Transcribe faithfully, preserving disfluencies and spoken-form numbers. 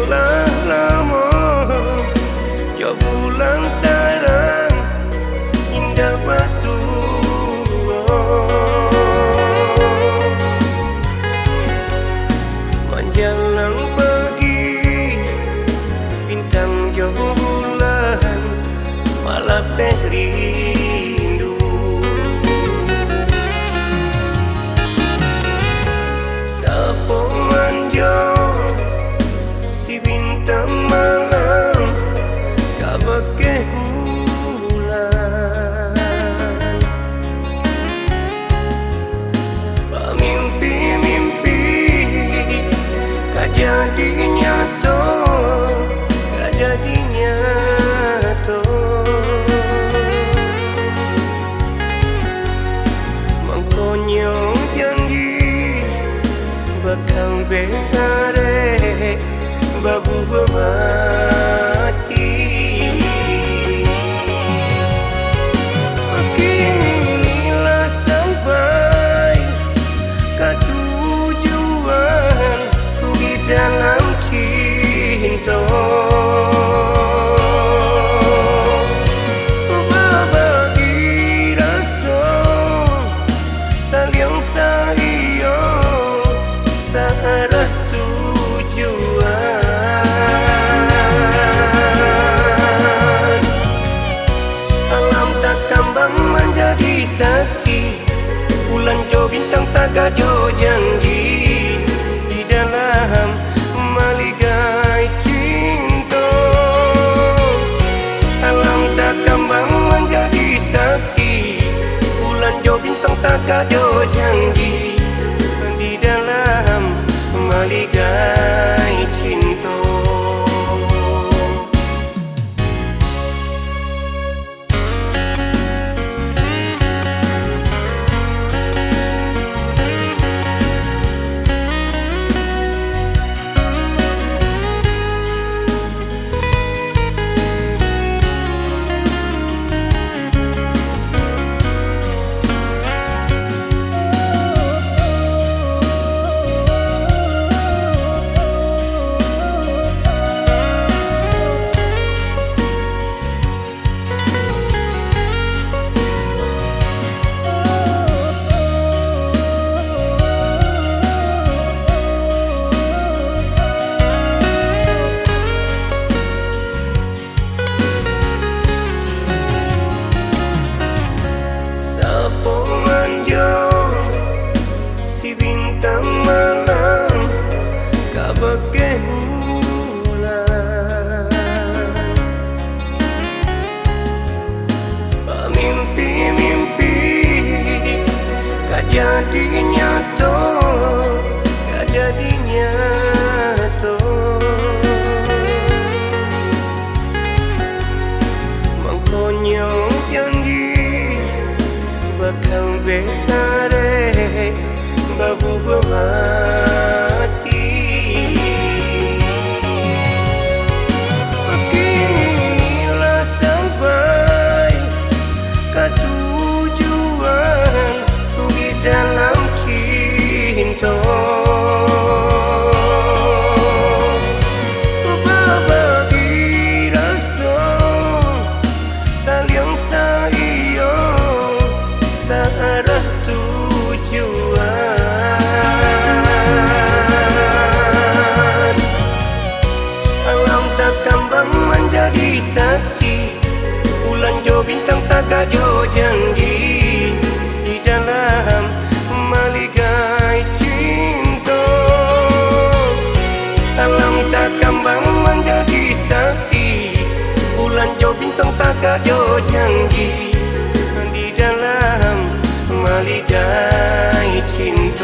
Lah lamo jo bulan tarang indak basuo. Manjalang pagi, bintang jo bulan malapeh rindu. Sapo manjo si bintang malam ka bakeh bulan. Bamimpi-mimpi ka jadi nyato, ka jadi nyato. Mangkonyo janji bakal berarek babuah mati. Kini lah sampai ka tujuan di dalam cinto. Babagi raso saliang saiyo saarah tujuan. Alam takambang manjadi saksi, bulan jo bintang tagak jo janji di dalam maligai cinto. Alam takambang manjadi saksi, bulan jo bintang tagak jo janji di dalam maligai cinto. Sapo manjo si bintang malam ka bakeh bulan. Bamimpi-mimpi ka jadi nyato, ka jadi nyato. Mangkonyo janji bakal berarek babuah mati. Kini lah sampai ka tujuan di dalam cinto. Babagi raso saliang saiyo saarah tujuan. Alam takambang manjadi saksi, bulan jo bintang tagak jo janji di dalam maligai cinto. Alam takambang manjadi saksi, bulan jo bintang tagak jo janji di dalam maligai cinto.